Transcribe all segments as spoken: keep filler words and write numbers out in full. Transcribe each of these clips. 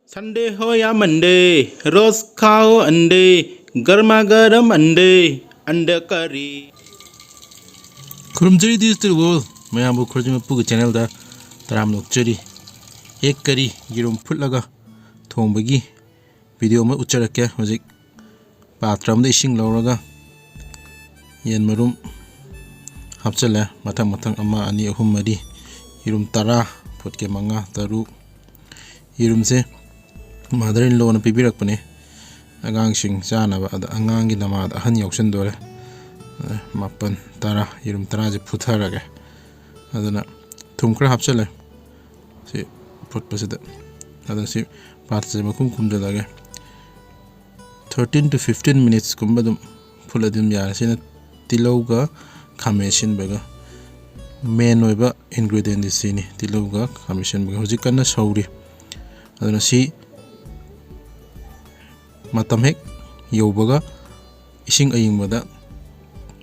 Sunday हो या Monday, रोज खाओ अंडे, गर्मा गर्म अंडे, अंडा करी. ꯈꯨꯔꯨꯝꯖꯔꯤ Digital World ꯃꯌꯥꯝꯕꯨ ꯈꯨꯔꯖꯤꯡ ꯃꯄꯨꯒꯤ ꯆꯦꯅꯦꯜꯗ ꯇꯔꯥꯝꯅ ꯑꯣꯛꯆꯔꯤ. ꯑꯦꯛ ꯀꯔꯤ, ꯌꯦꯔꯨꯝ ꯐꯨꯠꯂꯒ ꯊꯣꯡꯕꯒꯤ ꯚꯤꯗꯤꯑꯣ ꯑꯃ ꯎꯠꯆꯔꯛꯀꯦ. ꯍꯧꯖꯤꯛ ꯄꯥꯇ꯭ꯔ ꯑꯃꯗ ꯏꯁꯤꯡ ꯂꯧꯔꯒ ꯌꯦꯟ ꯃꯔꯨꯝ ꯍꯥꯞꯆꯤꯜꯂꯦ. ꯃꯊꯪ ꯃꯊꯪ ꯑꯃ, ꯑꯅꯤ, ꯑꯍꯨꯝ, ꯃꯔꯤ, ꯌꯦꯔꯨꯝ ꯇꯔꯥ, ꯐꯨꯠꯀꯤ ꯃꯉꯥ, ꯇꯔꯨꯛ. ꯌꯦꯔꯨꯝꯁꯦ mother in lawꯅ ꯄꯤꯕꯤꯔꯛꯄꯅꯦ, ꯑꯉꯥꯡꯁꯤꯡ ꯆꯥꯅꯕ. ꯑꯗ ꯑꯉꯥꯡꯒꯤ ꯅꯃꯥꯗ ꯑꯍꯟ ꯌꯥꯎꯁꯟꯗꯣꯔꯦ. ꯑ, ꯃꯥꯄꯟ, ꯇꯔꯥ, ꯌꯦꯔꯨꯝ ꯇꯔꯥꯁꯦ ꯐꯨꯊꯔꯒꯦ. ꯑꯗꯨꯅ ꯊꯨꯝ ꯈꯔ ꯍꯥꯞꯆꯤꯜꯂꯦ ꯁꯤ ꯐꯨꯠꯄꯁꯤꯗ. ꯑꯗ ꯁꯤ ꯄꯥꯇ꯭ꯔꯁꯦ ꯃꯈꯨꯝ ꯈꯨꯝꯖꯤꯜꯂꯒꯦ. Thirteen to fifteen minutesꯀꯨꯝꯕ ꯑꯗꯨꯝ ꯐꯨꯠꯂꯗꯤ ꯑꯗꯨꯝ ꯌꯥꯔꯦ. ꯁꯤꯅ ꯇꯤꯜꯍꯧꯒ ꯈꯥꯃꯦꯟ ꯑꯁꯤꯟꯕꯒ main ꯑꯣꯏꯕ ingredientꯗꯤ ꯁꯤꯅꯤ, ꯇꯤꯜꯍꯧꯒ ꯈꯥꯃꯦꯟ ꯑꯁꯤꯟꯕꯒ. ꯍꯧꯖꯤꯛ ꯀꯟꯅ ꯁꯧꯔꯤ. ꯑꯗꯨꯅ ꯁꯤ ꯃꯇꯝ ꯍꯦꯛ ꯌꯧꯕꯒ ꯏꯁꯤꯡ ꯑꯏꯪꯕꯗ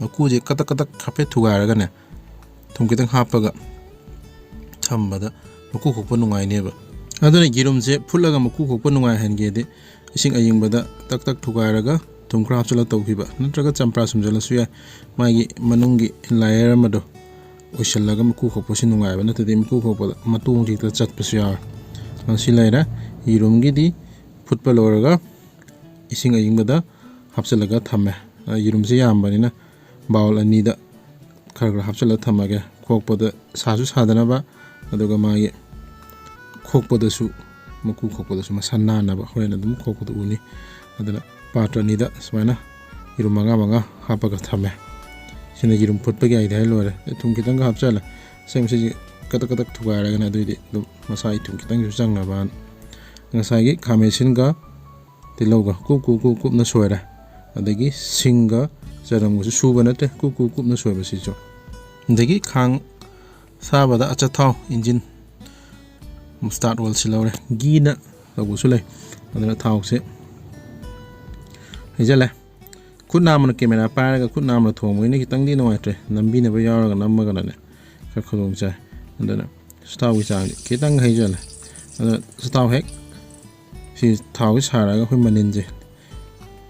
ꯃꯀꯨꯁꯦ ꯀꯇꯛ ꯀꯇꯛ ꯍꯥꯏꯐꯦꯠ ꯊꯨꯒꯥꯏꯔꯒꯅꯦ, ꯊꯨꯝ ꯈꯤꯇꯪ ꯍꯥꯞꯄꯒ ꯊꯝꯕꯗ ꯃꯀꯨ ꯈꯣꯛꯄ ꯅꯨꯡꯉꯥꯏꯅꯦꯕ. ꯑꯗꯨꯅ ꯌꯦꯔꯨꯝꯁꯦ ꯐꯨꯠꯂꯒ ꯃꯀꯨ ꯈꯣꯛꯄ ꯅꯨꯡꯉꯥꯏꯍꯟꯒꯦꯗꯤ ꯏꯁꯤꯡ ꯑꯏꯪꯕꯗ ꯇꯛ ꯇꯛ ꯊꯨꯒꯥꯏꯔꯒ ꯊꯨꯝ ꯈꯔ ꯍꯥꯞꯆꯤꯜꯂꯒ ꯇꯧꯈꯤꯕ, ꯅꯠꯇ꯭ꯔꯒ ꯆꯝꯄ꯭ꯔꯥ ꯁꯨꯝꯖꯤꯜꯂꯁꯨ ꯌꯥꯏ. ꯃꯥꯒꯤ ꯃꯅꯨꯡꯒꯤ layer ꯑꯃꯗꯣ ꯑꯣꯏꯁꯤꯜꯂꯒ ꯃꯀꯨ ꯈꯣꯛꯄꯁꯤ ꯅꯨꯡꯉꯥꯏꯕ, ꯅꯠꯇ꯭ꯔꯗꯤ ꯃꯀꯨ ꯈꯣꯛꯄꯗ ꯃꯇꯣꯡꯁꯤ ꯍꯦꯛꯇ ꯆꯠꯄꯁꯨ ꯌꯥꯎꯋꯦ. ꯑ, ꯁꯤ ꯂꯩꯔꯦ. ꯌꯦꯔꯨꯝꯒꯤꯗꯤ ꯐꯨꯠꯄ ꯂꯣꯏꯔꯒ ꯏꯁꯤꯡ ꯑꯏꯪꯕꯗ ꯍꯥꯞꯆꯤꯜꯂꯒ ꯊꯝꯃꯦ. ꯑ, ꯌꯦꯔꯨꯝꯁꯤ ꯌꯥꯝꯕꯅꯤꯅ bowl ꯑꯅꯤꯗ ꯈꯔ ꯈꯔ ꯍꯥꯞꯆꯤꯜꯂꯒ ꯊꯝꯃꯒꯦ. ꯈꯣꯛꯄꯗ ꯁꯥꯁꯨ ꯁꯥꯗꯅꯕ, ꯑꯗꯨꯒ ꯃꯥꯒꯤ ꯈꯣꯛꯄꯗꯁꯨ, ꯃꯀꯨ ꯈꯣꯛꯄꯗꯁꯨ ꯃꯁꯥ ꯅꯥꯟꯅꯕ. ꯍꯣꯔꯦꯟ ꯑꯗꯨꯝ ꯈꯣꯛꯄꯗ ꯎꯅꯤ. ꯑꯗꯨꯅ ꯄꯥꯇ꯭ꯔ ꯑꯅꯤꯗ ꯁꯨꯃꯥꯏꯅ ꯌꯦꯔꯨꯝ ꯃꯉꯥ ꯃꯉꯥ ꯍꯥꯞꯄꯒ ꯊꯝꯃꯦ. ꯁꯤꯅ ꯌꯦꯔꯨꯝ ꯐꯨꯠꯄꯒꯤ idea ꯂꯣꯏꯔꯦ. ꯑꯩ ꯊꯨꯝ ꯈꯤꯇꯪꯒ ꯍꯥꯞꯆꯜꯂꯦ. ꯑꯁꯦꯡꯕ ꯁꯤꯁꯦ ꯀꯇꯛ ꯀꯇꯛ ꯊꯨꯒꯥꯏꯔꯒꯅ, ꯑꯗꯨꯏꯗꯤ ꯑꯗꯨꯝ ꯃꯁꯥꯒꯤ ꯊꯨꯝ ꯈꯤꯇꯪꯁꯨ ꯆꯪꯅꯕꯅ. ꯉꯁꯥꯏꯒꯤ ꯈꯥꯃꯦꯟ ꯑꯁꯤꯟꯒ ꯇꯤꯜꯍꯧꯒ ꯀꯨꯞ ꯀꯨꯞ ꯀꯨꯞ ꯀꯨꯞꯅ ꯁꯣꯏꯔꯦ. ꯑꯗꯒꯤ ꯁꯤꯡꯒ ꯆꯅꯝꯒꯁꯨ ꯁꯨꯕ ꯅꯠꯇꯦ, ꯀꯨꯞ ꯀꯨꯞ ꯀꯨꯞꯅ ꯁꯣꯏꯕ ꯁꯤꯁꯨ. ꯑꯗꯒꯤ ꯈꯥꯡ ꯁꯥꯕꯗ ꯑꯆꯥꯊꯥꯎ, engine, mustard oilꯁꯤ ꯂꯧꯔꯦ. ꯘꯤꯅ ꯇꯧꯕꯁꯨ ꯂꯩ. ꯑꯗꯨꯅ ꯊꯥꯎꯁꯦ ꯍꯩꯖꯜꯂꯦ. ꯈꯨꯠ ꯅꯥꯝꯃꯅ camera ꯄꯥꯏꯔꯒ ꯈꯨꯠ ꯅꯥꯝꯃꯅ ꯊꯣꯡꯕꯅꯤꯅ ꯈꯤꯇꯪꯗꯤ ꯅꯨꯡꯉꯥꯏꯇ꯭ꯔꯦ, ꯅꯝꯕꯤꯅꯕ ꯌꯥꯎꯔꯒ ꯅꯝꯃꯒꯅꯅꯦ ꯈꯔ ꯈꯨꯗꯣꯡ ꯆꯥꯏ. ꯑꯗꯨꯅ ꯆꯊꯥꯎꯒꯤ ꯆꯥꯡꯁꯦ ꯈꯤꯇꯪ ꯍꯩꯖꯜꯂꯦ. ꯑꯗꯨꯅ ꯆꯊꯥꯎ ꯍꯦꯛ ꯁꯤ ꯊꯥꯎꯁꯤ ꯁꯥꯔꯒ ꯑꯩꯈꯣꯏ ꯃꯅꯤꯟꯁꯦ,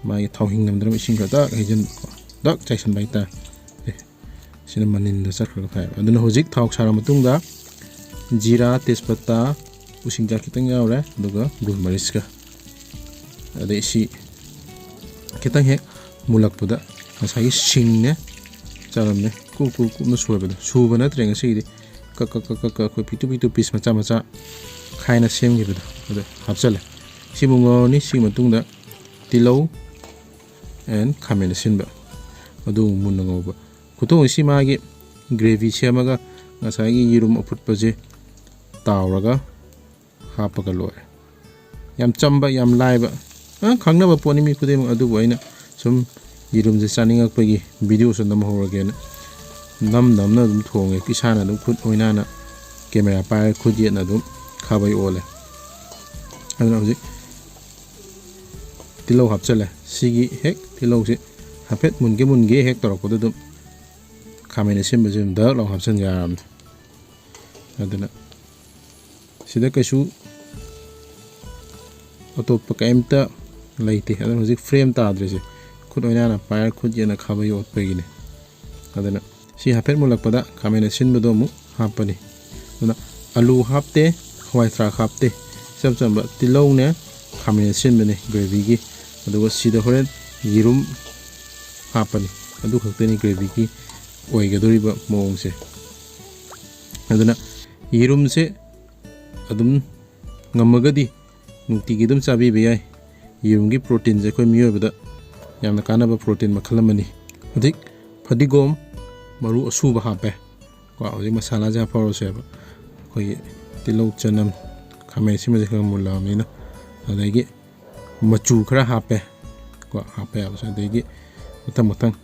ꯃꯥꯒꯤ ꯊꯥꯎ ꯍꯤꯡꯉꯝꯗ꯭ꯔꯕ ꯏꯁꯤꯡ ꯈꯔ ꯗꯛ ꯍꯩꯖꯤꯟꯕꯀꯣ, ꯗꯛ ꯆꯥꯏꯁꯤꯟꯕ ꯍꯥꯏꯇꯥꯔꯦ꯫ ꯑꯦ, ꯁꯤꯅ ꯃꯅꯤꯟꯗ ꯆꯠꯈ꯭ꯔꯒ ꯐꯩꯕ꯫ ꯑꯗꯨꯅ ꯍꯧꯖꯤꯛ ꯊꯥꯎ ꯁꯥꯔ ꯃꯇꯨꯡꯗ ꯖꯤꯔꯥ, ꯇꯦꯖꯄꯇꯥ, ꯎꯁꯤꯡꯖꯥ ꯈꯤꯇꯪ ꯌꯥꯎꯔꯦ, ꯑꯗꯨꯒ ꯒꯨꯜꯃꯔꯤꯁꯀ, ꯑꯗꯩ ꯁꯤ ꯈꯤꯇꯪ ꯍꯦꯛ ꯃꯨꯜꯂꯛꯄꯗ ꯉꯁꯥꯏꯒꯤ ꯁꯤꯡꯅꯦ, ꯆꯅꯝꯅꯦ, ꯀꯨꯞ ꯀꯨꯞ ꯀꯨꯞꯅ ꯁꯣꯏꯕꯗꯣ, ꯁꯨꯕ ꯅꯠꯇ꯭ꯔꯦ ꯉꯁꯤꯒꯤꯗꯤ, ꯀꯛ ꯀꯛ ꯀꯛ ꯀꯛ ꯀꯛ ꯑꯩꯈꯣꯏ ꯄꯤꯛꯇꯨ ꯄꯤꯛꯇꯨ ꯄꯤꯁ ꯃꯆꯥ ꯃꯆꯥ ꯈꯥꯏꯅ ꯁꯦꯝꯈꯤꯕꯗꯣ ꯑꯗꯨ ꯍꯥꯞꯆꯜꯂꯦ꯫ ꯁꯤꯃꯨꯛ ꯉꯧꯔꯅꯤ꯫ ꯁꯤꯒꯤ ꯃꯇꯨꯡꯗ ꯇꯤꯜꯍꯧ and ꯈꯥꯃꯦꯟ ꯑꯁꯤꯟꯕ ꯑꯗꯨ ꯃꯨꯟꯅ ꯉꯧꯕ꯫ ꯈꯨꯊꯣꯡꯁꯤ ꯃꯥꯒꯤ ꯒ꯭ꯔꯦꯚꯤ ꯁꯦꯝꯃꯒ ꯉꯁꯥꯏꯒꯤ ꯌꯦꯔꯨꯝ ꯑꯐꯨꯠꯄꯁꯦ ꯇꯥꯎꯔꯒ ꯍꯥꯞꯄꯒ ꯂꯣꯏꯔꯦ꯫ ꯌꯥꯝ ꯆꯝꯕ, ꯌꯥꯝ ꯂꯥꯏꯕ, ꯑ, ꯈꯪꯅꯕ ꯄꯣꯠꯅꯤ ꯃꯤ ꯈꯨꯗꯤꯡꯃꯛ꯫ ꯑꯗꯨꯕꯨ ꯑꯩꯅ ꯁꯨꯝ ꯌꯦꯔꯨꯝꯁꯦ ꯆꯥꯅꯤꯡꯉꯛꯄꯒꯤ ꯚꯤꯗꯤꯑꯣꯁꯨ ꯅꯝꯍꯧꯔꯒꯦꯅ ꯅꯝ ꯅꯝꯅ ꯑꯗꯨꯝ ꯊꯣꯡꯉꯦ꯫ ꯏꯁꯥꯅ ꯑꯗꯨꯝ ꯈꯨꯠ ꯑꯣꯏꯅꯥꯅ ꯀꯦꯃꯦꯔꯥ ꯄꯥꯏꯔꯒ ꯈꯨꯠ ꯌꯦꯠꯅ ꯑꯗꯨꯝ ꯈꯥꯕꯩ ꯑꯣꯜꯂꯦ꯫ ꯑꯗꯨꯅ ꯍꯧꯖꯤꯛ ꯇꯤꯜꯍꯧ ꯍꯥꯞꯆꯜꯂꯦ꯫ ꯁꯤꯒꯤ ꯍꯦꯛ ꯇꯤꯜꯍꯧꯁꯦ ꯍꯥꯏꯐꯦꯠ ꯃꯨꯟꯒꯦ ꯃꯨꯟꯒꯦ ꯍꯦꯛ ꯇꯧꯔꯛꯄꯗ ꯑꯗꯨꯝ ꯈꯥꯃꯦꯟ ꯑꯁꯤꯟꯕꯁꯦ ꯑꯗꯨꯝ ꯗꯛ ꯂꯥꯎ ꯍꯥꯞꯆꯤꯟ ꯌꯥꯔꯕꯅꯤ꯫ ꯑꯗꯨꯅ ꯁꯤꯗ ꯀꯩꯁꯨ ꯑꯇꯣꯞꯄ ꯀꯩꯝꯇ ꯂꯩꯇꯦ꯫ ꯑꯗꯨꯅ ꯍꯧꯖꯤꯛ ꯐ꯭ꯔꯦꯝ ꯇꯥꯗ꯭ꯔꯤꯁꯦ ꯈꯨꯠ ꯑꯣꯏꯅꯥꯅ ꯄꯥꯏꯔ ꯈꯨꯠ ꯌꯦꯠꯅ ꯈꯥꯕꯩ ꯑꯣꯠꯄꯒꯤꯅꯤ꯫ ꯑꯗꯨꯅ ꯁꯤ ꯍꯥꯏꯐꯦꯠ ꯃꯨꯜꯂꯛꯄꯗ ꯈꯥꯃꯦꯟ ꯑꯁꯤꯟꯕꯗꯣ ꯑꯃꯨꯛ ꯍꯥꯞꯄꯅꯤ꯫ ꯑꯗꯨꯅ ꯑꯂꯨ ꯍꯥꯞꯇꯦ, ꯍꯋꯥꯏ ꯊ꯭ꯔꯥꯛ ꯍꯥꯞꯇꯦ, ꯏꯆꯝ ꯆꯝꯕ ꯇꯤꯜꯍꯧꯅꯦ, ꯈꯥꯃꯦꯟ ꯑꯁꯤꯟꯕꯅꯦ ꯒ꯭ꯔꯦꯚꯤꯒꯤ꯫ ꯑꯗꯨꯒ ꯁꯤꯗ ꯍꯣꯔꯦꯟ ꯌꯦꯔꯨꯝ ꯍꯥꯞꯄꯅꯤ꯫ ꯑꯗꯨ ꯈꯛꯇꯅꯤ ꯒ꯭ꯔꯦꯚꯤꯒꯤ ꯑꯣꯏꯒꯗꯧꯔꯤꯕ ꯃꯑꯣꯡꯁꯦ꯫ ꯑꯗꯨꯅ ꯌꯦꯔꯨꯝꯁꯦ ꯑꯗꯨꯝ ꯉꯝꯃꯒꯗꯤ ꯅꯨꯡꯇꯤꯒꯤ ꯑꯗꯨꯝ ꯆꯥꯕꯤꯕ ꯌꯥꯏ꯫ ꯌꯦꯔꯨꯝꯒꯤ ꯄ꯭ꯔꯣꯇꯤꯟꯁꯦ ꯑꯩꯈꯣꯏ ꯃꯤꯑꯣꯏꯕꯗ ꯌꯥꯝꯅ ꯀꯥꯟꯅꯕ ꯄ꯭ꯔꯣꯇꯤꯟ ꯃꯈꯜ ꯑꯃꯅꯤ꯫ ꯍꯧꯖꯤꯛ ꯐꯗꯤꯒꯣꯝ ꯃꯔꯨ ꯑꯁꯨꯕ ꯍꯥꯞꯄꯦ꯫ ꯀꯣ, ꯍꯧꯖꯤꯛ ꯃꯁꯥꯂꯥꯁꯦ ꯍꯥꯞꯍꯧꯔꯁꯦꯕ꯫ ꯑꯩꯈꯣꯏꯒꯤ ꯇꯤꯜꯍꯧ, ꯆꯅꯝ, ꯈꯥꯃꯦꯟ ꯑꯁꯤꯟꯕꯁꯦ ꯈꯔ ꯃꯨꯜꯂꯛꯑꯕꯅꯤꯅ, ꯑꯗꯒꯤ ꯃꯆꯨ ꯈꯔ ꯍꯥꯞꯄꯦ꯫ ꯀꯣ, ꯍꯥꯞꯄ ꯌꯥꯕꯁꯦ꯫ ꯑꯗꯒꯤ ꯃꯊꯪ ꯃꯊꯪ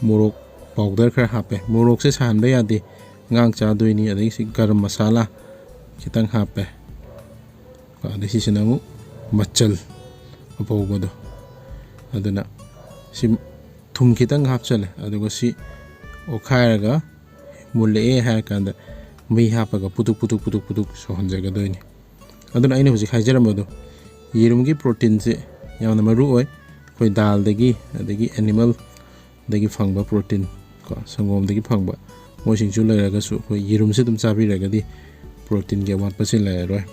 ꯃꯣꯔꯣꯛ ꯄꯥꯎꯗꯔ ꯈꯔ ꯍꯥꯞꯄꯦ꯫ ꯃꯣꯔꯣꯛꯁꯦ ꯁꯥꯍꯟꯕ ꯌꯥꯗꯦ, ꯑꯉꯥꯡ ꯆꯥꯗꯣꯏꯅꯤ꯫ ꯑꯗꯒꯤ ꯁꯤ ꯒꯔꯝ ꯃꯁꯥꯂꯥ ꯈꯤꯇꯪ ꯍꯥꯞꯄꯦ꯫ ꯑꯗꯩ ꯁꯤꯁꯤꯅ ꯑꯃꯨꯛ ꯃꯆꯜ ꯑꯄꯧꯕꯗꯣ, ꯑꯗꯨꯅ ꯁꯤ ꯊꯨꯝ ꯈꯤꯇꯪ ꯍꯥꯞꯆꯜꯂꯦ꯫ ꯑꯗꯨꯒ ꯁꯤ ꯑꯣꯠꯈꯥꯏꯔꯒ ꯃꯨꯜꯂꯛꯑꯦ ꯍꯥꯏꯔ ꯀꯥꯟꯗ ꯃꯩ ꯍꯥꯞꯄꯒ ꯄꯨꯗꯨꯛ ꯄꯨꯗꯨꯛ ꯄꯨꯗꯨꯛ ꯄꯨꯗꯨꯛ ꯁꯧꯍꯟꯖꯒꯗꯣꯏꯅꯤ꯫ ꯑꯗꯨꯅ ꯑꯩꯅ ꯍꯧꯖꯤꯛ ꯍꯥꯏꯖꯔꯝꯕꯗꯣ, ꯌꯦꯔꯨꯝꯒꯤ ꯄ꯭ꯔꯣꯇꯤꯟꯁꯦ ꯌꯥꯝꯅ ꯃꯔꯨ ꯑꯣꯏ꯫ ꯑꯩꯈꯣꯏ ꯗꯥꯜꯗꯒꯤ, ꯑꯗꯒꯤ ꯑꯦꯅꯤꯃꯦꯜꯗꯒꯤ ꯐꯪꯕ ꯄ꯭ꯔꯣꯇꯤꯟ ꯀꯣ, ꯁꯪꯒꯣꯝꯗꯒꯤ ꯐꯪꯕ, ꯃꯣꯏꯁꯤꯡꯁꯨ ꯂꯩꯔꯒꯁꯨ ꯑꯩꯈꯣꯏ ꯌꯦꯔꯨꯝꯁꯦ ꯑꯗꯨꯝ ꯆꯥꯕꯤꯔꯒꯗꯤ ꯄ꯭ꯔꯣꯇꯤꯟꯒꯤ ꯑꯋꯥꯠꯄꯁꯦ ꯂꯩꯔꯔꯣꯏ꯫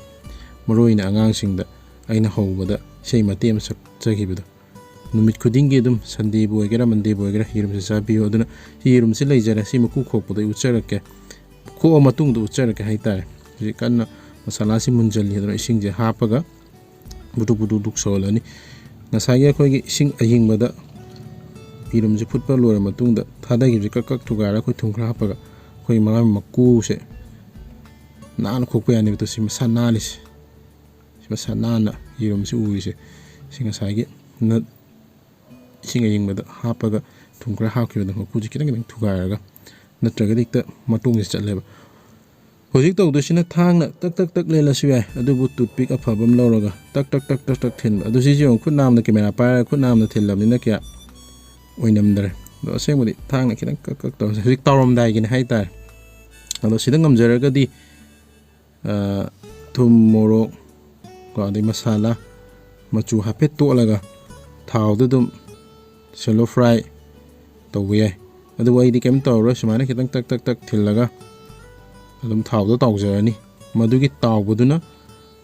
ꯃꯔꯨꯑꯣꯏꯅ ꯑꯉꯥꯡꯁꯤꯡꯗ ꯑꯩꯅ ꯍꯧꯕꯗ ꯏꯁꯩ ꯃꯇꯦꯛ ꯑꯃ ꯁꯛꯆꯈꯤꯕꯗꯣ, ꯅꯨꯃꯤꯠ ꯈꯨꯗꯤꯡꯒꯤ ꯑꯗꯨꯝ ꯁꯟꯗꯦꯕꯨ ꯑꯣꯏꯒꯦꯔꯥ ꯃꯟꯗꯦꯕꯨ ꯑꯣꯏꯒꯦꯔꯥ ꯌꯦꯔꯨꯝꯁꯦ ꯆꯥꯕꯤꯌꯨ꯫ ꯑꯗꯨꯅ ꯁꯤ ꯌꯦꯔꯨꯝꯁꯦ ꯂꯩꯖꯔꯦ, ꯁꯤ ꯃꯀꯨ ꯈꯣꯛꯄꯗ ꯑꯩ ꯎꯠꯆꯔꯛꯀꯦ, ꯈꯣꯛꯑ ꯃꯇꯨꯡꯗ ꯎꯠꯆꯔꯛꯀꯦ ꯍꯥꯏꯇꯥꯔꯦ꯫ ꯍꯧꯖꯤꯛ ꯀꯟꯅ ꯃꯁꯥꯂꯥꯁꯤ ꯃꯨꯟꯖꯜꯂꯤ꯫ ꯑꯗꯨꯅ ꯏꯁꯤꯡꯁꯦ ꯍꯥꯞꯄꯒ ꯕꯨꯗꯨꯛ ꯕꯨꯗꯨꯛ ꯕꯨꯗꯨꯛ ꯁꯧꯍꯜꯂꯅꯤ꯫ ꯉꯁꯥꯏꯒꯤ ꯑꯩꯈꯣꯏꯒꯤ ꯏꯁꯤꯡ ꯑꯌꯤꯡꯕꯗ ꯌꯦꯔꯨꯝꯁꯦ ꯐꯨꯠꯄ ꯂꯣꯏꯔ ꯃꯇꯨꯡꯗ ꯊꯥꯗꯈꯤꯕꯁꯦ ꯀꯛ ꯀꯛ ꯊꯨꯒꯥꯏꯔꯒ ꯑꯩꯈꯣꯏ ꯊꯨꯝ ꯈꯔ ꯍꯥꯞꯄꯒ ꯑꯩꯈꯣꯏꯒꯤ ꯃꯥꯒꯤ ꯃꯀꯨꯁꯦ ꯅꯥꯟꯅ ꯈꯣꯛꯄ ꯌꯥꯅꯦꯕ꯫ ꯇꯣ ꯁꯤ ꯃꯁꯥ ꯅꯥꯜꯂꯤꯁꯦ, ꯁꯤ ꯃꯁꯥ ꯅꯥꯟꯅ ꯌꯦꯔꯨꯝꯁꯦ ꯎꯔꯤꯁꯦ, ꯁꯤ ꯉꯁꯥꯏꯒꯤ ꯅꯠ ꯏꯁꯤꯡ ꯑꯌꯤꯡꯕꯗ ꯍꯥꯞꯄꯒ ꯊꯨꯝ ꯈꯔ ꯍꯥꯞꯈꯤꯕꯗ ꯃꯀꯨꯁꯦ ꯈꯤꯇꯪ ꯈꯤꯇꯪ ꯊꯨꯒꯥꯏꯔꯒ, ꯅꯠꯇ꯭ꯔꯒꯗꯤ ꯍꯦꯛꯇ ꯃꯇꯣꯡꯁꯦ ꯆꯠꯂꯦꯕ꯫ ꯍꯧꯖꯤꯛ ꯇꯧꯗꯣꯏꯁꯤꯅ ꯊꯥꯡꯅ ꯇꯛ ꯇꯛ ꯇꯛ ꯂꯦꯜꯂꯁꯨ ꯌꯥꯏ, ꯑꯗꯨꯕꯨ ꯇꯨꯠꯄꯤꯛ ꯑꯐꯕ ꯑꯃ ꯂꯧꯔꯒ ꯇꯛ ꯇꯛ ꯇꯛ ꯇꯛ ꯇꯛ ꯊꯤꯟꯕ꯫ ꯑꯗꯨ ꯁꯤꯁꯦ ꯌꯦꯡꯉꯨ, ꯈꯨꯠ ꯅꯥꯝꯅ ꯀꯦꯃꯦꯔꯥ ꯄꯥꯏꯔꯒ ꯈꯨꯠ ꯅꯥꯝꯅ ꯊꯤꯜꯂꯕꯅꯤꯅ ꯀꯌꯥ ꯑꯣꯏꯅꯝꯗ꯭ꯔꯦ꯫ ꯑꯗꯣ ꯑꯁꯦꯡꯕꯗꯤ ꯊꯥꯡꯅ ꯈꯤꯇꯪ ꯀꯛ ꯀꯛ ꯇꯧꯔꯁꯦ꯫ ꯍꯧꯖꯤꯛ ꯇꯥꯎꯔꯝꯗꯥꯏꯒꯤꯅꯦ ꯍꯥꯏꯇꯥꯔꯦ꯫ ꯑꯗꯣ ꯁꯤꯗ ꯉꯝꯖꯔꯒꯗꯤ, ꯑ, ꯊꯨꯝ, ꯃꯣꯔꯣꯛ ꯀꯣ, ꯑꯗꯩ ꯃꯁꯥꯂꯥ ꯃꯆꯨ ꯍꯥꯏꯐꯦꯠ ꯇꯣꯠꯂꯒ ꯊꯥꯎꯗ ꯑꯗꯨꯝ shallow fry ꯇꯧꯕ ꯌꯥꯏ꯫ ꯑꯗꯨꯕꯨ ꯑꯩꯗꯤ ꯀꯩꯝ ꯇꯧꯔꯔꯣꯏ, ꯁꯨꯃꯥꯏꯅ ꯈꯤꯇꯪ ꯇꯛ ꯇꯛ ꯇꯛ ꯊꯤꯜꯂꯒ ꯑꯗꯨꯝ ꯊꯥꯎꯗ ꯇꯥꯎꯖꯔꯅꯤ꯫ ꯃꯗꯨꯒꯤ ꯇꯥꯎꯕꯗꯨꯅ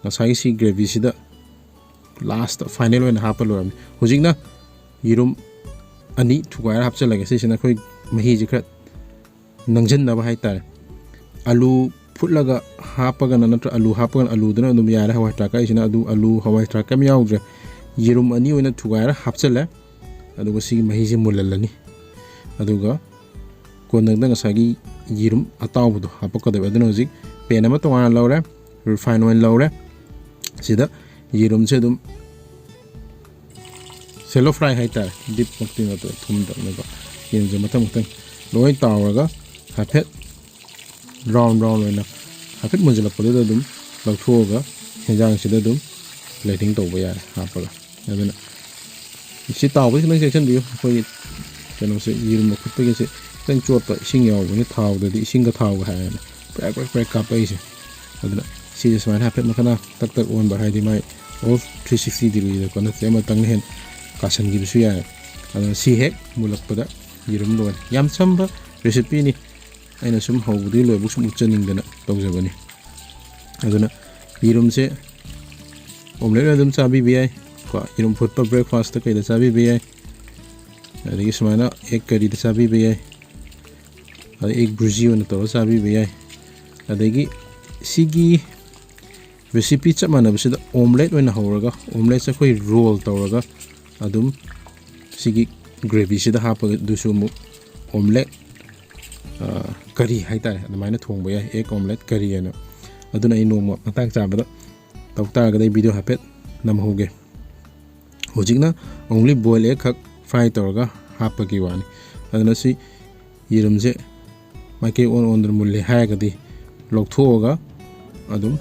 ꯉꯁꯥꯏꯒꯤ ꯁꯤ ꯒ꯭ꯔꯦꯚꯤꯁꯤꯗ ꯂꯥꯁꯇ ꯐꯥꯏꯅꯦꯜ ꯑꯣꯏꯅ ꯍꯥꯞꯄ ꯂꯣꯏꯔꯝꯅꯤ꯫ ꯍꯧꯖꯤꯛꯅ ꯌꯦꯔꯨꯝ ꯑꯅꯤ ꯊꯨꯒꯥꯏꯔ ꯍꯥꯞꯆꯤꯜꯂꯒꯦ꯫ ꯁꯤꯁꯤꯅ ꯑꯩꯈꯣꯏ ꯃꯍꯤꯁꯦ ꯈꯔ ꯅꯪꯁꯤꯟꯅꯕ ꯍꯥꯏꯇꯥꯔꯦ꯫ ꯑꯂꯨ ꯐꯨꯠꯂꯒ ꯍꯥꯞꯄꯒꯅ, ꯅꯠꯇ꯭ꯔ ꯑꯂꯨ ꯍꯥꯞꯄꯒꯅ ꯑꯂꯨꯗꯨꯅ ꯑꯗꯨꯝ ꯌꯥꯔꯦ꯫ ꯍꯋꯥꯏ ꯊ꯭ꯔꯥꯛ ꯀꯛꯏꯁꯤꯅ ꯑꯗꯨ, ꯑꯂꯨ, ꯍꯋꯥꯏ ꯊ꯭ꯔꯥꯛ ꯀꯩꯝ ꯌꯥꯎꯗ꯭ꯔꯦ꯫ ꯌꯦꯔꯨꯝ ꯑꯅꯤ ꯑꯣꯏꯅ ꯊꯨꯒꯥꯏꯔ ꯍꯥꯞꯆꯤꯜꯂꯦ꯫ ꯑꯗꯨꯒ ꯁꯤꯒꯤ ꯃꯍꯤꯁꯦ ꯃꯨꯜꯍꯜꯂꯅꯤ꯫ ꯑꯗꯨꯒ ꯀꯣꯟꯅꯗ ꯉꯁꯥꯏꯒꯤ ꯌꯦꯔꯨꯝ ꯑꯇꯥꯎꯕꯗꯣ ꯍꯥꯞꯄꯛꯀꯗꯣꯏꯕ꯫ ꯑꯗꯨꯅ ꯍꯧꯖꯤꯛ ꯄꯦꯟ ꯑꯃ ꯇꯣꯉꯥꯟꯅ ꯂꯧꯔꯦ, ꯔꯤꯐꯥꯏꯟ ꯑꯣꯏꯜ ꯂꯧꯔꯦ꯫ ꯁꯤꯗ ꯌꯦꯔꯨꯝꯁꯦ ꯑꯗꯨꯝ shallow fry ꯍꯥꯏꯇꯥꯔꯦ, ꯗꯤꯞꯃꯛꯇꯤ ꯅꯠꯇꯕ, ꯊꯨꯝꯗꯪꯅꯀꯣ꯫ ꯌꯦꯔꯨꯝꯁꯦ ꯃꯊꯪ ꯃꯊꯪ ꯂꯣꯏ ꯇꯥꯎꯔꯒ ꯍꯥꯏꯐꯦꯠ ꯕ꯭ꯔꯥꯎꯟ ꯕ꯭ꯔꯥꯎꯟ ꯑꯣꯏꯅ ꯍꯥꯏꯐꯦꯠ ꯃꯨꯟꯁꯤꯜꯂꯛꯄꯗꯨꯗ ꯑꯗꯨꯝ ꯂꯧꯊꯣꯛꯑꯒ ꯍꯦꯟꯖꯥꯡꯁꯤꯗ ꯑꯗꯨꯝ ꯄ꯭ꯂꯦꯇꯤꯡ ꯇꯧꯕ ꯌꯥꯔꯦ ꯍꯥꯞꯄꯒ꯫ ꯑꯗꯨꯅ ꯁꯤ ꯇꯥꯎꯕꯁꯤ ꯈꯤꯇꯪ ꯆꯦꯛꯁꯤꯟꯕꯤꯌꯨ꯫ ꯑꯩꯈꯣꯏꯒꯤ ꯀꯩꯅꯣꯁꯦ, ꯌꯦꯔꯨꯝ ꯑꯐꯨꯠꯄꯒꯤꯁꯦ ꯈꯤꯇꯪ ꯆꯣꯠꯄ ꯏꯁꯤꯡ ꯌꯥꯎꯕꯅꯤ, ꯊꯥꯎꯗꯗꯤ ꯏꯁꯤꯡꯒ ꯊꯥꯎꯒ ꯍꯥꯏꯔꯅ ꯄ꯭ꯔꯦꯛ ꯄ꯭ꯔꯦꯛ ꯄ꯭ꯔꯦꯛ ꯀꯥꯞꯄꯛꯏꯁꯦ꯫ ꯑꯗꯨꯅ ꯁꯤꯁꯦ ꯁꯨꯃꯥꯏꯅ ꯍꯥꯏꯐꯦꯠ ꯃꯈꯥ ꯇꯛ ꯇꯛ ꯑꯣꯟꯕ, ꯍꯥꯏꯗꯤ ꯃꯥꯏ ꯑꯣꯜ ꯊ꯭ꯔꯤ ꯁꯤꯛꯁꯇꯤ ꯗꯤꯒ꯭ꯔꯤꯗꯀꯣ, ꯅꯠꯇ꯭ꯔꯒ ꯑꯃꯇꯪꯅ ꯍꯦꯟꯅ ꯀꯥꯁꯟꯈꯤꯕꯁꯨ ꯌꯥꯏ꯫ ꯑꯗꯨꯅ ꯁꯤ ꯍꯦꯛ ꯃꯨꯜꯂꯛꯄꯗ ꯌꯦꯔꯨꯝ ꯂꯣꯏꯔꯦ꯫ ꯌꯥꯝ ꯁꯝꯕ ꯔꯦꯁꯤꯄꯤꯅꯤ, ꯑꯩꯅ ꯁꯨꯝ ꯍꯧꯕꯗꯒꯤ ꯂꯣꯏꯕ ꯁꯨꯝ ꯎꯠꯆꯅꯤꯡꯗꯅ ꯇꯧꯖꯕꯅꯤ꯫ ꯑꯗꯨꯅ ꯌꯦꯔꯨꯝꯁꯦ ꯑꯣꯝꯂꯦꯠ ꯑꯣꯏꯅ ꯑꯗꯨꯝ ꯆꯥꯕꯤꯕ ꯌꯥꯏ ꯀꯣ, ꯌꯦꯔꯨꯝ ꯐꯨꯠꯄ ꯕ꯭ꯔꯦꯛꯐꯥꯁꯇ ꯀꯩꯗ ꯆꯥꯕꯤꯕ ꯌꯥꯏ, ꯑꯗꯒꯤ ꯁꯨꯃꯥꯏꯅ ꯑꯦꯛ ꯀꯔꯤꯗ ꯆꯥꯕꯤꯕ ꯌꯥꯏ, ꯑꯗꯩ ꯑꯦꯛ ꯕꯨꯔꯖꯤ ꯑꯣꯏꯅ ꯇꯧꯔꯒ ꯆꯥꯕꯤꯕ ꯌꯥꯏ꯫ ꯑꯗꯒꯤ ꯁꯤꯒꯤ ꯔꯦꯁꯤꯄꯤ ꯆꯞ ꯃꯥꯟꯅꯕꯁꯤꯗ ꯑꯣꯝꯂꯦꯠ ꯑꯣꯏꯅ ꯍꯧꯔꯒ, ꯑꯣꯝꯂꯦꯠꯁꯦ ꯑꯩꯈꯣꯏ ꯔꯣꯜ ꯇꯧꯔꯒ ꯑꯗꯨꯝ ꯁꯤꯒꯤ ꯒ꯭ꯔꯦꯚꯤꯁꯤꯗ ꯍꯥꯞꯄꯒ, ꯑꯗꯨꯁꯨ ꯑꯃꯨꯛ ꯑꯣꯝꯂꯦꯠ ꯀꯔꯤ ꯍꯥꯏꯇꯥꯔꯦ, ꯑꯗꯨꯃꯥꯏꯅ ꯊꯣꯡꯕ ꯌꯥꯏ, ꯑꯦꯛ ꯑꯣꯝꯂꯦꯠ ꯀꯔꯤ ꯍꯥꯏꯅ꯫ ꯑꯗꯨꯅ ꯑꯩ ꯅꯣꯡꯃ ꯃꯇꯥꯡ ꯆꯥꯕꯗ ꯇꯧ ꯇꯥꯔꯒꯗꯤ ꯑꯩ ꯚꯤꯗꯤꯑꯣ ꯍꯥꯏꯐꯦꯠ ꯅꯝꯍꯧꯒꯦ꯫ ꯍꯧꯖꯤꯛꯅ ꯑꯣꯡꯂꯤ ꯕꯣꯏꯜ ꯑꯦꯛ ꯈꯛ ꯐ꯭ꯔꯥꯏ ꯇꯧꯔꯒ ꯍꯥꯞꯄꯒꯤ ꯋꯥꯅꯤ꯫ ꯑꯗꯨꯅ ꯁꯤ ꯌꯦꯔꯨꯝꯁꯦ ꯃꯥꯏꯀꯩ ꯑꯣꯟ ꯑꯣꯟꯗꯅ ꯃꯨꯜꯂꯦ ꯍꯥꯏꯔꯒꯗꯤ ꯂꯧꯊꯣꯛꯑꯒ ꯑꯗꯨꯝ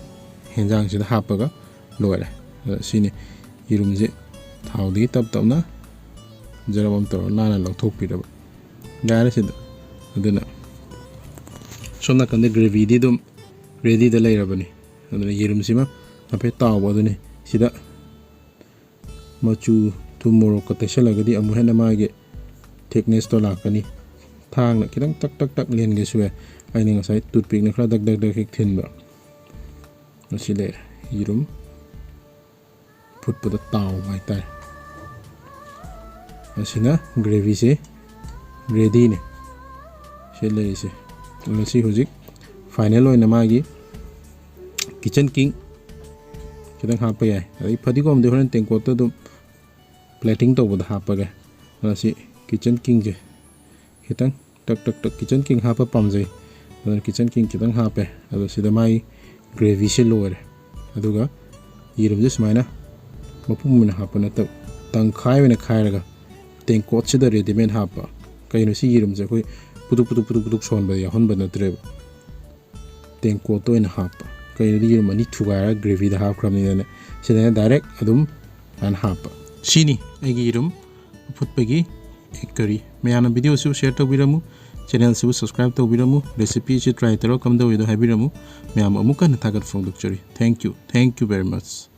ꯍꯦꯟꯖꯥꯡꯁꯤꯗ ꯍꯥꯞꯄꯒ ꯂꯣꯏꯔꯦ꯫ ꯑꯗ ꯁꯤꯅꯤ ꯌꯦꯔꯨꯝꯁꯦ ꯊꯥꯎꯗꯒꯤ ꯇꯞ ꯇꯞꯅ ꯖꯔꯝ ꯑꯃ ꯇꯧꯔꯒ ꯅꯥꯟꯅ ꯂꯧꯊꯣꯛꯄꯤꯔꯕ ꯌꯥꯔꯦ ꯁꯤꯗ꯫ ꯑꯗꯨꯅ ꯁꯣꯝ ꯅꯥꯀꯟꯗ ꯒ꯭ꯔꯦꯚꯤꯗꯤ ꯑꯗꯨꯝ ꯔꯦꯗꯤꯗ ꯂꯩꯔꯕꯅꯤ꯫ ꯑꯗꯨꯅ ꯌꯦꯔꯨꯝꯁꯤꯃ ꯍꯥꯏꯐꯦꯠ ꯇꯥꯎꯕ ꯑꯗꯨꯅꯤ꯫ ꯁꯤꯗ ꯃꯆꯨ ꯊꯨꯝ ꯃꯣꯔꯣꯛꯀ ꯇꯩꯁꯜꯂꯒꯗꯤ ꯑꯃꯨꯛ ꯍꯦꯟꯅ ꯃꯥꯒꯤ ꯊꯤꯛꯅꯦꯁꯇꯣ ꯂꯥꯛꯀꯅꯤ꯫ ꯊꯥꯡꯅ ꯈꯤꯇꯪ ꯇꯛ ꯇꯛ ꯇꯛ ꯂꯦꯟꯒꯦꯁꯨ ꯌꯥꯏ꯫ ꯑꯩꯅ ꯉꯁꯥꯏ ꯇꯨꯠꯄꯤꯛꯅ ꯈꯔ ꯗꯛ ꯗꯛ ꯗꯛ ꯍꯦꯛ ꯊꯤꯟꯕ꯫ ꯑꯁꯤ ꯂꯩꯔꯦ, ꯌꯦꯔꯨꯝ ꯐꯨꯠꯄꯗ ꯇꯥꯎꯕ ꯍꯥꯏꯇꯥꯔꯦ꯫ ꯑꯁꯤꯅ ꯒ꯭ꯔꯦꯚꯤꯁꯦ ꯔꯦꯗꯤꯅꯦ꯫ ꯁꯤ ꯂꯩꯔꯤꯁꯦ꯫ ꯑꯗꯨꯅ ꯁꯤ ꯍꯧꯖꯤꯛ ꯐꯥꯏꯅꯦꯜ ꯑꯣꯏꯅ ꯃꯥꯒꯤ ꯀꯤꯆꯟ ꯀꯤꯡ ꯈꯤꯇꯪ ꯍꯥꯞꯄ ꯌꯥꯏ꯫ ꯑꯗꯩ ꯐꯗꯤꯒꯣꯝꯗꯤ ꯍꯣꯔꯦꯟ ꯇꯦꯡꯀꯣꯠꯇ ꯑꯗꯨꯝ ꯄ꯭ꯂꯦꯇꯤꯡ ꯇꯧꯕꯗ ꯍꯥꯞꯄꯒꯦ꯫ ꯑꯗꯨꯅ ꯁꯤ ꯀꯤꯆꯟ ꯀꯤꯡꯁꯦ ꯈꯤꯇꯪ ꯇꯛ ꯇꯛ ꯇꯛ ꯀꯤꯆꯟ ꯀꯤꯡ ꯍꯥꯞꯄ ꯄꯥꯝꯖꯩ꯫ ꯑꯗꯨꯅ ꯀꯤꯆꯟ ꯀꯤꯡ ꯈꯤꯇꯪ ꯍꯥꯞꯄꯦ꯫ ꯑꯗꯣ ꯁꯤꯗ ꯃꯥꯒꯤ ꯒ꯭ꯔꯦꯚꯤꯁꯦ ꯂꯣꯏꯔꯦ꯫ ꯑꯗꯨꯒ ꯌꯦꯔꯨꯝꯁꯦ ꯁꯨꯃꯥꯏꯅ ꯃꯄꯨꯝ ꯑꯣꯏꯅ ꯍꯥꯞꯄ ꯅꯠꯇꯕ, ꯇꯪꯈꯥꯏ ꯑꯣꯏꯅ ꯈꯥꯏꯔꯒ ꯇꯦꯡꯀꯣꯠꯁꯤꯗ ꯔꯦꯗꯤꯃꯦꯗ ꯍꯥꯞꯄ꯫ ꯀꯩꯅꯣ ꯁꯤ ꯌꯦꯔꯨꯝꯁꯦ ꯑꯩꯈꯣꯏ ꯄꯨꯗꯨꯛ ꯄꯨꯗꯨꯛ ꯄꯨꯗꯨꯛ ꯄꯨꯗꯨꯛ ꯁꯣꯟꯕꯗ ꯌꯥꯎꯍꯟꯕ ꯅꯠꯇ꯭ꯔꯦꯕ, ꯇꯦꯡꯀꯣꯠꯇ ꯑꯣꯏꯅ ꯍꯥꯞꯄ꯫ ꯀꯩꯅꯣꯗꯤ ꯌꯦꯔꯨꯝ ꯑꯅꯤ ꯊꯨꯒꯥꯏꯔꯒ ꯒ꯭ꯔꯦꯚꯤꯗ ꯍꯥꯞꯈ꯭ꯔꯕꯅꯤꯅꯅꯦ, ꯁꯤꯗꯅ ꯗꯥꯏꯔꯦꯛ ꯑꯗꯨꯝ ꯁꯨꯃꯥꯏꯅ ꯍꯥꯞꯄ꯫ ꯁꯤꯅꯤ ꯑꯩꯒꯤ ꯌꯦꯔꯨꯝ ꯑꯐꯨꯠꯄꯒꯤ ꯑꯦꯛ ꯀꯔꯤ꯫ ꯃꯌꯥꯝꯅ ꯚꯤꯗꯤꯑꯣꯁꯨ ꯁꯤꯌꯔ ꯇꯧꯕꯤꯔꯝꯃꯨ꯫ ꯆꯦꯅꯦꯜꯁꯤꯕꯨ ꯁꯕꯁꯀ꯭ꯔꯥꯏꯕ ꯇꯧꯕꯤꯔꯝꯃꯨ, ꯔꯦꯁꯤꯄꯤꯁꯤ ꯇ꯭ꯔꯥꯏ ꯇꯧꯔꯒ ꯀꯝꯗꯧꯏꯗꯣ ꯍꯥꯏꯕꯤꯔꯝꯃꯨ꯫ ꯃꯌꯥꯝꯕꯨ ꯑꯃꯨꯛꯀ ꯍꯟꯅ ꯊꯥꯒꯠꯄ ꯐꯣꯡꯗꯣꯛꯆꯔꯤ꯫ Thank you, thank you very much꯫